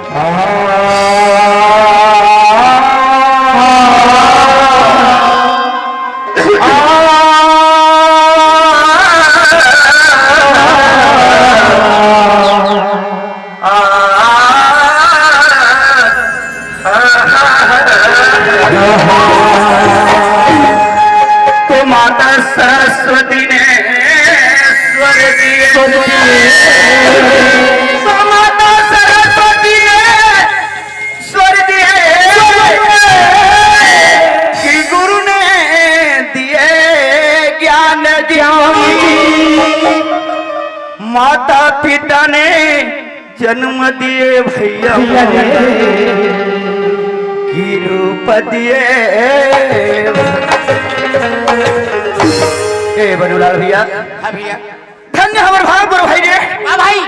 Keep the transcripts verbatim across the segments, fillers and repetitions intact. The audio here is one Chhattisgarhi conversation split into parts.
तो माता सरस्वती ने स्वर दिए, तो माता सरस्वती ने स्वर दिए कि गुरु ने दिए ज्ञान, ज्ञान। माता पिता ने जन्म दिए भैया, भैया रे। की रूप दिए। ए बनुलाल भैया, हाँ भैया। धन्य हमर भाग बर भाई रे। हाँ भाई।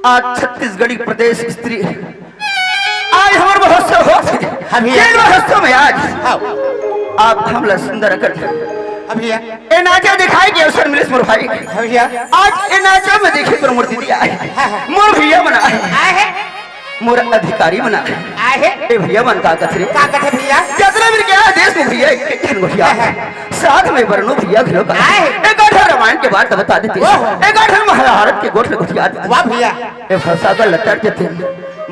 आज छत्तीसगढ़ी प्रदेश स्त्री, आज हमर महोत्सव हो। हाँ भैया। ये महोत्सव में आज हाँ। आप हमला सुंदर कर हाँ भैया। ए नाचा दिखाए के अवसर मिलिस मोर भाई। हाँ भैया। आज ए नाचा में देखे पर मोर दीदी आए, हाँ, हाँ। मोर भैया मन आए, आए है। मोर अधिकारी मन आए। आए है। ए भैया मन का कथे रे? का कथे भैया? जतरा भी क्या देश में भैया एक एक ठन गोठिया हाँ, हाँ। साथ में बरनो भैया घलो का आए। एक आठ रामायण के बात बता देते, ओहो। एक आठ महाभारत के गोठ गोठिया देते। वाह भैया। ए भाषा का लतर देते।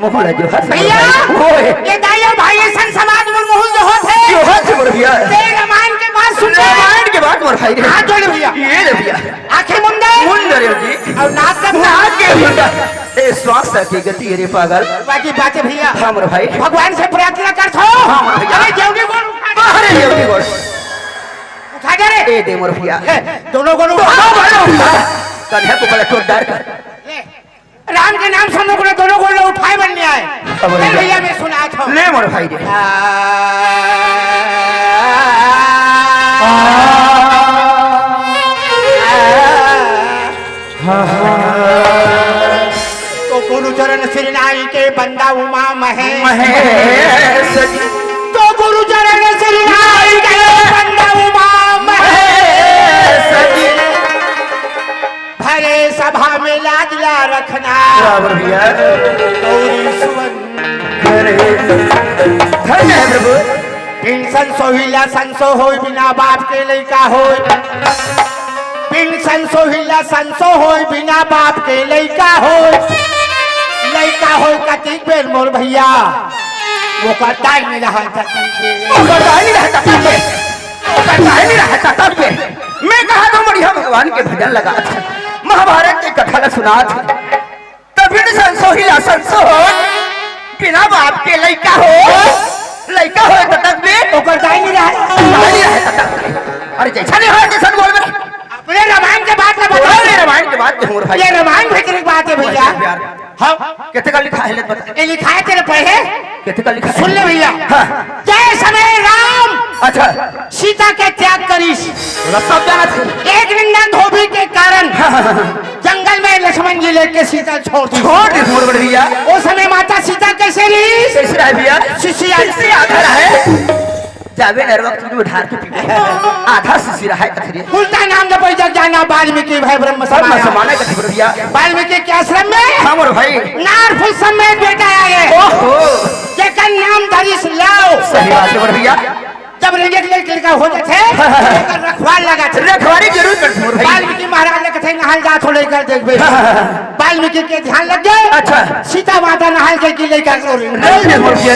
मोहला जो हंस भैया, ओए। ये दाई अउ भाई अइसन समाज में मोहल जो होत हे। जो हंस मोर भैया। ते रामायण के बात सुन ले। रामायण के बात मोर भाई रे। हाथ जोड़ भैया। ये ले भैया। आंखें मुंद दे। मुंद दे रे जी। अउ नाक का नाक के भैया। ए श्वास की गति रे पागल। बाजी बाजे भैया। हाँ मोर भाई। भगवान से प्रार्थना कर थो। हाँ मोर भैया। अरे जेवनी गोड़ उठा दे। अरे जेवनी गोड़। उठा दे रे। ए दे मोर भैया। ए, दोनों गोड़ उठा। दोनों गोड़ उठा। कन्हैया को बड़ा चोट डार कर। ले। राम के नाम सुनो, कोनो दोनों गोड़ ला उठाए बर नइ आए। अब ले भैया। भैया, मैं सुनात हूँ। ले मोर भाई रे। आ, तो गुरु चरण श्री नाई के बंदा उमा महेश। महेश जी। तो गुरु चरण श्री नाई के बंदा उमा महेश। महेश जी। भरे सभा में लाज ला रखना। बराबर भैया। गौरी सुवन। अरे, धन्य है प्रभु। बिन संसोहिला संसो होय, बिना बाप के लइका होय। बिन संसोहिला संसो होय, बिना बाप के लइका होय। लइका होय कतिक बेर मोर भैया, ओकर दाई नइ रहय ततिक बेर। ओकर दाई नइ रहय ततिक बेर। ओकर काहे नहीं रहा था तब में? मैं कहा था बढ़िया भगवान के भजन लगा था, महाभारत के कथा ला सुना था। तब बिन संसोहिला संसो हो, बिना बाप के लइका हो, लइका हो तो तब में ओकर दाई नहीं रहा। दाई नहीं रहा था तब में। अरे जैसा नहीं हो, जैसा बोल मेरा। अपने रामायण के बात ना बता। अरे रामायण के बात तो मोर भाई। ये रामायण भीतर की बात है भैया। भाई यार। हाँ। कितने का लिखा है, ले बता। ये लिखा है तेरे पढ़े? कितने का लिखा है? सुन ले भैया। हाँ। जय समय राम। अच्छा। सीता के त्याग करिस। मतलब सब जाना था। एक निंदा धोबी के कारण हाँ, हाँ, हाँ। जंगल में लक्ष्मण जी लेके सीता छोड़ दी। छोड़ दी, छोड़ दे भैया। उस समय माता सीता कैसे रही? कैसे रहा भैया? शिष्य आधा रहा है। जाबे नरवा के चूड़ी में ढार के पीबे। आधा शिशिर है कथरी। उल्टा नाम जपई जग जाना, वाल्मीकि भए ब्रह्म ब्रह्म समाया। समाना कथरी भैया। वाल्मीकि के आश्रम में हाँ मोर भाई। नारफुल समेत बेटा आए। ओहो। जेकर नाम धरिस लाव। सही बात है मोर भैया। जब रेंगेट ले लड़का हो जाथे, हाँ, हाँ, हाँ। एकर रखवार लगा थे। रखवारी जरूर करथे मोर भाई। वाल्मीकि महाराज ने कथे नहाल जात हो लइका देखबे। हाँ, हाँ, हाँ। वाल्मीकि के ध्यान लग गए। अच्छा। सीता माता नहाल के की लइका करो रे। नहीं, नहीं, मोर भैया।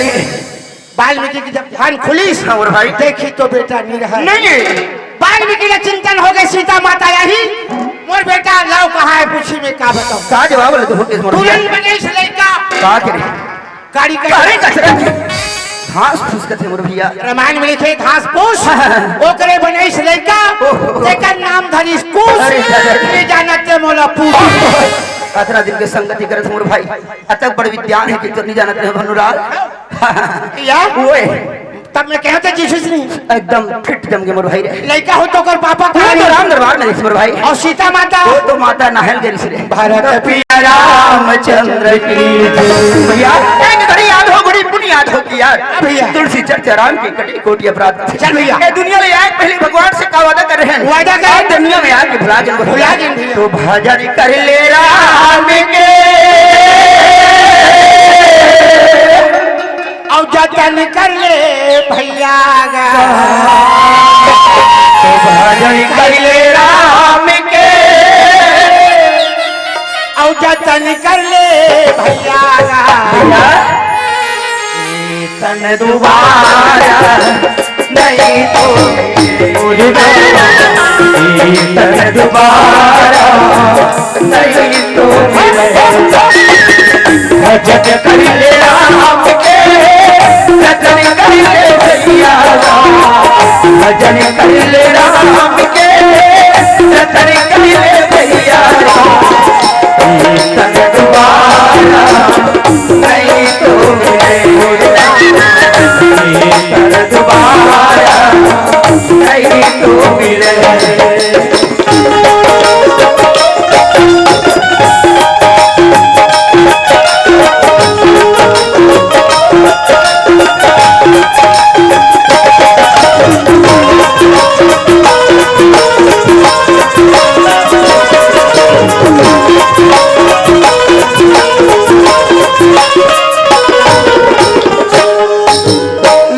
वाल्मीकि के जब ध्यान खुलिस, हाँ, मोर भाई। देखी तो बेटा नहीं रहा। नहीं। वाल्मीकि ला चिंतन हो गए, सीता माता आही, मोर बेटा लाव कहाँ है, पूछी मैं का बताऊँ। का जवाब लगे हो के मोर भैया? तुरंत बने इस लइका। का करे? गाड़ी का गाड़ी का चला। घास फूस कथे मोर भैया। रामायण में लिखे घास फूस, ओकरे बने इस लइका, ओहो। जेकर नाम धरिस कुश, अरे दादा। ये जानत ते मोला पूछ। अतरा दिन के संगति करत मोर भाई, अतक बड़ विद्वान है कि तो नहीं जानत रहे भनुलाल। या? ओए। तब मैं कहते जीसस नहीं। एकदम फिट जम के मोर भाई रे। लइका हो तो ओकर पापा वो कहाँ तो है? राम दरबार में रहिस मोर भाई। और सीता माता? वो तो माता नहल गई रे। भरत पिया रामचंद्र की जय। भैया, एक घड़ी याद हो, बड़ी पुण्य याद हो कि यार। हाँ भैया। तुलसी चर्चा राम की कटी कोटि अपराध। चल भैया। ये दुनिया में आए पहले भगवान से का वादा कर रहे हैं? वादा कर। आज दुनिया में आके भुला गए। भुला गए भैया। तो भजन कर ले राम के। जतन कर ले भैया गा, भजन कर ले राम के, अउ जतन कर ले भैया गा। भैया। ए तन दोबारा नहीं तो मिले, ए तन दोबारा नहीं तो मिले। भजन कर ले राम के, जतन कर ले भैया राम। भजन कर ले राम के, जतन कर ले भैया राम। ए तन दोबारा नहीं तो मिले, ए तन दोबारा नहीं तो मिले।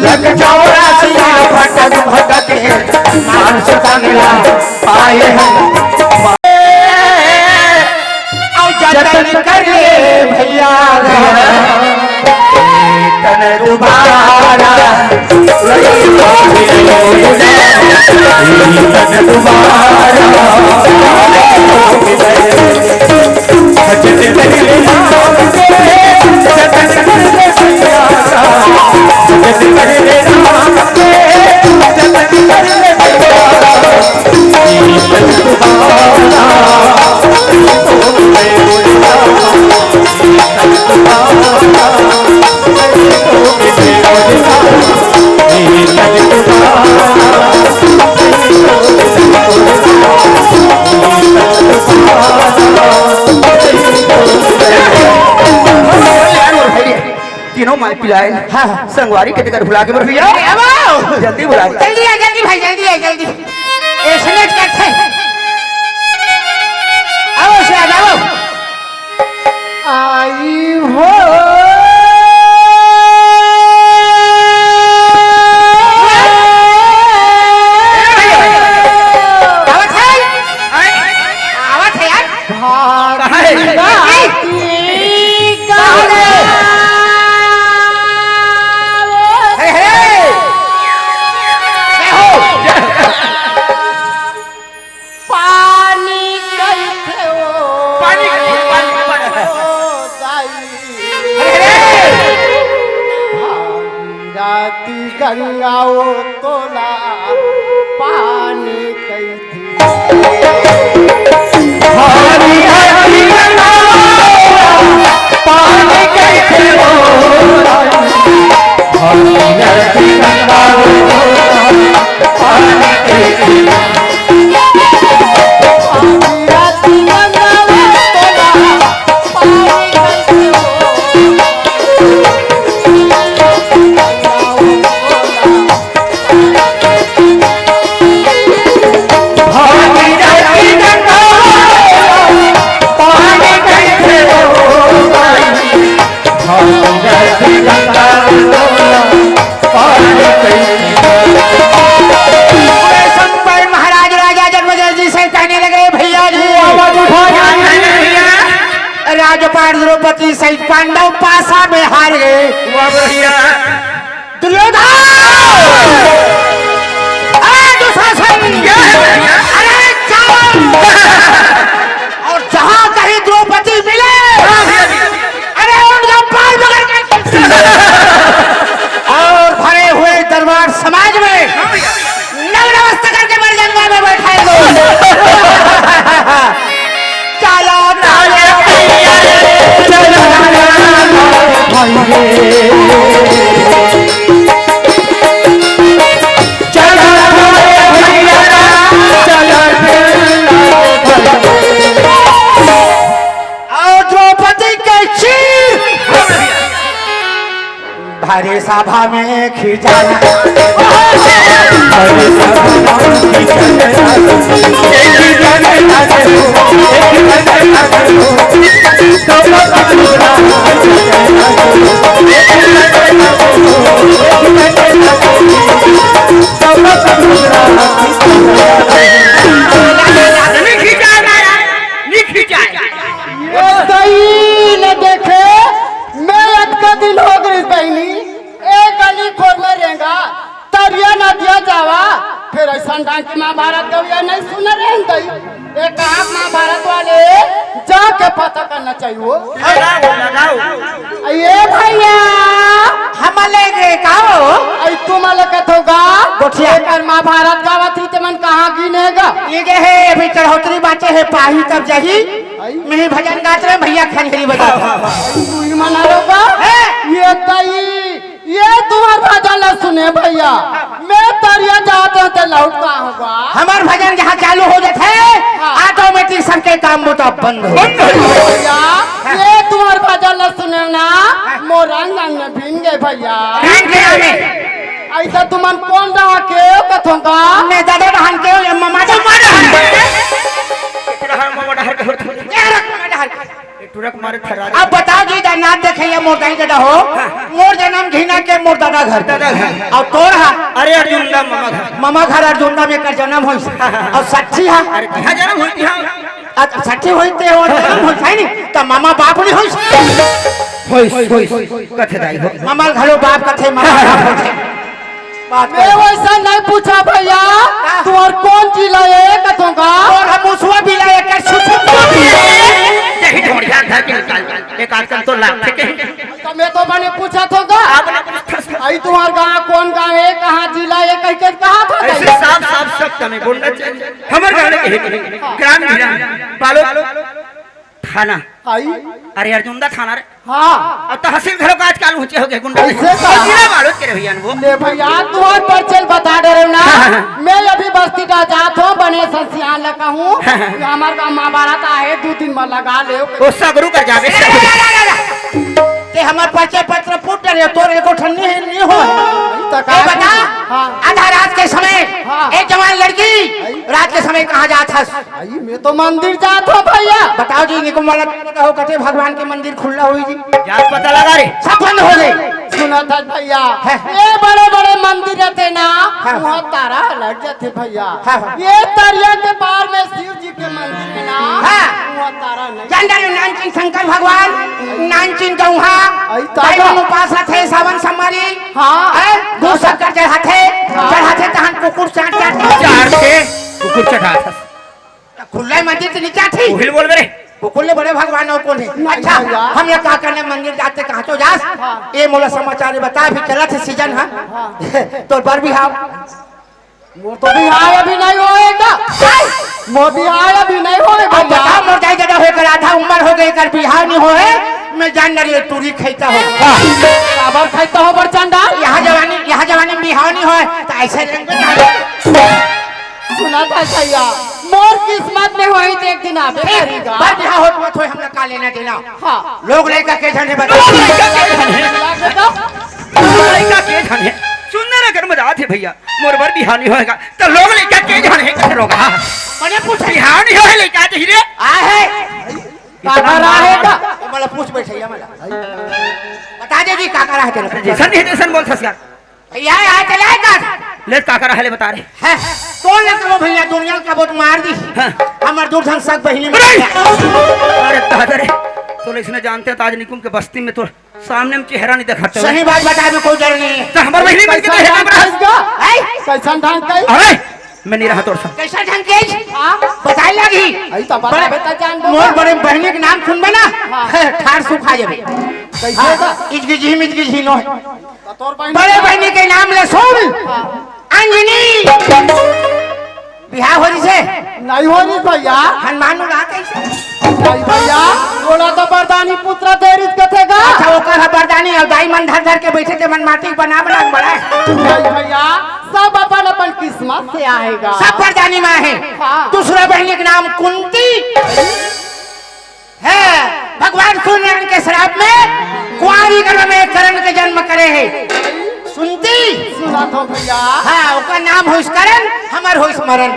लग जाओ रासिया भटक भटक, मानस तन ला पाए हम। अउ जतन कर ले भैया, तन दोबारा, तन दोबारा। तीनों माई पिलाए। हाँ, हाँ। संगवारी के जगह भुला के बर भैया। अरे, अब आओ। जल्दी बुला। जल्दी आ, जल्दी भाई, जल्दी आ, जल्दी। ऐसे नहीं करते। आओ, से आ जाओ। आई हो। आवत है? आवत है यार। भागीरथी गंगा। हे, हे। जय हो। पानी कइसे ओ पानी, पानी, पानी। दाई। अरे, अरे। भागीरथी गंगा ओ तोला पानी कइसे। महाराज राजा जन्मेजय जी से कहने लगे, "भैया जी, राजपाट द्रौपदी सहित पांडव पासा में हार गए।" वाह भैया। दुर्योधन! अरे दुशासन! अरे चल! और जहां कहीं द्रौपदी मिले, अरे उनका बाल पकड़ के और भरे हुए दरबार समाज में नव नमस्ते करके मर जाऊंगा मैं, बैठा है लोग। चलो, चलो, चलो, चलो, चलो, चलो, और द्रौपदी के चीर भरे सभा में खिंचाना। भरे सभा में खिंचाना। एक ही गाने गाते हो, एक ही गाने गाते हो। तो मत बोला। नहीं खिंचाए महाराज, नहीं खिंचाए। ये सही न देखे, मैं अतका दिन हो गई बहिनी, ए गली खोर में रेंगा, तरिया नदिया जावा, फिर ऐसा डांग के महाभारत गविया नहीं सुन रहे हैं दई। ए कहाँ महाभारत वाले, जाके पता करना चाहिए। लगाओ, लगाओ। ये भैया, हम लेंगे का हो? आई तुम अलग कथोगा। गोठिया। एकर महाभारत गावत ही ते मन कहाँ गिनेगा? ये जे है, अभी चढ़ोतरी बाँचे है, पाही तब जही। आई। मिही भजन गात रहे भैया, खंजरी बजात रहे। आई तू ही मना लोगा। है। ये तई, ये तुम्हार भजन ला सुने भैया। मैं तरिया जात हूँ ते लौट का होगा। हमार भजन जहाँ चालू हो जात है, हाँ। Automatic सबके काम बूता बंद हो। बंद हो। भैया, ये तुम्हार भजन ला सुने ना, मोर रंग रंग में भीन गए भैया। भीन गए हमें। ऐसा तुमन कौन रहा के कथोगा? मैं दादा डहान के, ये ममा डहान के। ममा डहान के। ये रख ममा डहान के। ए, टुरक मारे थरा दे। अब बताओ जी, दा नाथ देखे ये मोर दाई दादा हो, हाँ। मोर जन्म घिना के मोर दादा घर। दादा घर। और तोर हा? अरे अर्जुन दा ममा घर। ममा घर अर्जुन दा में कर जन्म होइस। हाँ, हाँ, हाँ। और सच्ची हा? अरे तिहा जन्म होई तिहा। अच्छा, सच्ची होई ते और जन्म होइस है नी? तो ममा बाप नहीं होइस। होइस, होइस, कथे दाई हो। ममा घलो बाप कथे, ममा बाप कथे। बात मैं कर। वैसा नहीं पूछा भैया, का? तुम्हार कौन जिला है कथोगा? और हम उसवा बिला एकर सुसु। यही ढोड़िया धर के निकाल। एक आजकल तो लाग थे कहीं। तो मैं तो मैंने पूछा थोगा। आपने पूछा था। आई तुम्हार गाँव कौन गाँव है, कहाँ जिला है, कहीं के कहाँ था ऐसे कहीं? साफ साफ सब तमे बोलना चाहिए। हमर गाँव के है कहीं। ग्राम भिला, बालो थाना। आई। अरे अर्जुंदा थाना रे। हाँ। अब तहसील घरो का आजकल ऊंचे हो गए गुंडा। ऐसे का? और जिला बालोद के रहे भैया वो। ले भैया, तू और परिचय बता दे रहे ना। हाँ, हाँ। मैं अभी बस्ती का जात हूँ, बने संसियान लगा हूँ। हाँ, हाँ। हमार का महाभारत आहे, दो दिन में लगा ले। वो सगरू कर जावे। ए, ए, ए, ए, ए, ते हमार परिचय पत्र फूट रहे, तोर एको ठन्नी है, नहीं हो। तो ए, का बता, हाँ। आधा रात के समय हाँ। एक जवान लड़की आई। रात के समय कहाँ जात हस? आई, मैं तो मंदिर जात हूँ भैया। बताओ जी, निकुम वाला कहो, कथे भगवान के मंदिर खुला हुई जी। जात पता लगा रे। सब बंद हो गए। सुना था भैया, है। ये बड़े-बड़े मंदिर रहते ना, हाँ। वहाँ तारा लग जाते भैया। हाँ, हाँ। ये तरिया के पार में शिव जी के मंदिर में ना, हाँ। वहाँ तारा नहीं। जान डारे नानचीन शंकर भगवान, नानचीन गौहा, आई तारा। भाई उपास रथे सावन सम्मारी, हाँ। हैं? दूध शक्कर चढ़ाथे, हाँ। चढ़ाथे तहन कुकुर चाट चाट। चाट के कुकुर चढ़ाथे। खुल्ला मंदिर से नीचे थी। उहिल बोल बे रे। वो कुल बड़े भगवान और कौन है? नहीं अच्छा, भैया। हम ये का करने मंदिर जाते कहाँ तो जास? हाँ। ये मोला समाचार बता, अभी चलत है सीजन, हाँ? हाँ। तो बर बिहाव। मोर तो बिहाव अभी नहीं होएगा। मोर बिहाव अभी नहीं होएगा अब भैया। बता, मोर दाई दादा होकर आधा उम्र हो गई, कर बिहाव नहीं होए, मैं जान रही टूरी खाइता हो। काबर खाइता हो बड़चंदा? यहाँ जवानी, यहाँ जवानी में बिहाव नहीं होए, तो ऐसे रहेंगे। सुना था भैया, मोर किस्मत में होई तो एक दिन आबे ठीक, करेगा। पर बिहाव होत मत होई, हमला का लेना देना। हाँ। लोग लइका के झन हे बता। लोग लइका के झन हे। लइका के तो लोग लइका के झन हे। सुंदर अगर मजा आथे भैया, मोर बर बिहाव नहीं होएगा, तो लोग लइका के झन हे, कथे रोगा। मने पूछ। बिहाव नहीं होए, लइका दे रे। आ है। काका रहा है का? ये मला पूछ बैठे, ये मला। बता दे जी, काका रहा है तेरे? जैसन नहीं, जैसन बोल सकता। भैया, यहाँ चले आए का? ले, काका रहा ले बता रहे। है, कौन ले कहो भैया, दुनिया का बहुत मार दी। हाँ। हमार दुर्धन सक बहिनी में अरे! गया। अरे दादा रे, तो इसने जानते हैं तो आज निकुम के बस्ती में तो सामने में चेहरा नहीं दिखाते हो। सही बात बता दे, कोई डर नहीं है। तो हमार बहिनी मन के कैसा तो है ढंग का? है? कैसन ढंग का? अरे, मैं नहीं रहा तोर संग। कैसा ढंग के? हाँ? बताए लगी। आई तो बता, बड़े, बता जान दो मोर ना। बड़े बहिनी के नाम सुनबे ना? हाँ। है, ठार सुखा जाबे। कैसे हाँ, का? इजगी झीम, इजगी झीनो है। तो तोर बहिनी बड़े का? बहिनी के नाम ले सुन। हाँ। अंजनी। बिहाव हो रही से? नहीं हो रही भैया। हनुमान उड़ा कैसे? नहीं भैया, बोला तो बरदानी पुत्र दे रही कथे का? अच्छा, ओकर ह बरदानी और दाई मन धर धर के बैठे थे, मन माटी बना बना के बड़ा है। नहीं भैया, सब अपन अपन किस्मत से आएगा। सब बरदानी माँ है। हाँ। दूसरा बहनी के नाम कुंती। है, भगवान सूर्यनारायण के श्राप में कुंवारी गर्भ में करण के जन्म करे है। सुनती? सुना तो भैया। हाँ, ओकर नाम होइस करण, हमर होइस मरण।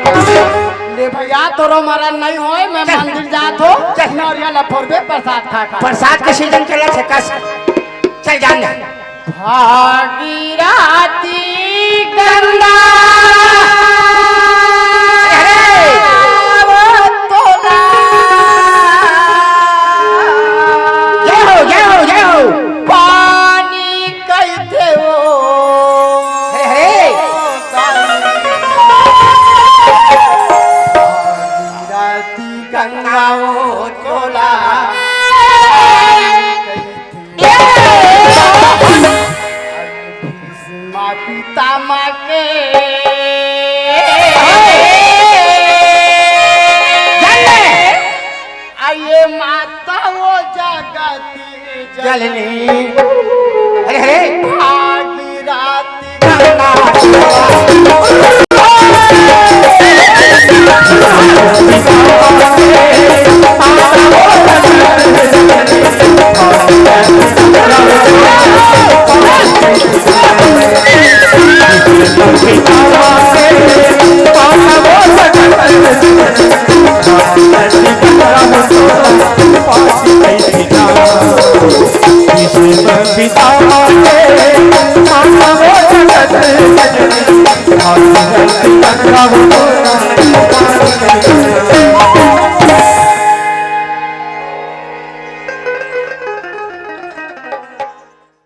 ले भैया, तोरो मरण नहीं होए, मैं चल। मंदिर जात हो, चल। नरिया ला फोड़बे, प्रसाद खा खा। प्रसाद के सीजन चला छे, कस। चल जान दे। भागीरथी गंगा, अरे, अरे। वो तोला। जय हो, जय हो, जय हो। पानी कहिथे वो। हे, हे। भागीरथी गंगा वो तोला। भीष्म पितामह के। अरे माता वो जगत जननी। अरे, अरे। भागीरथी गंगा।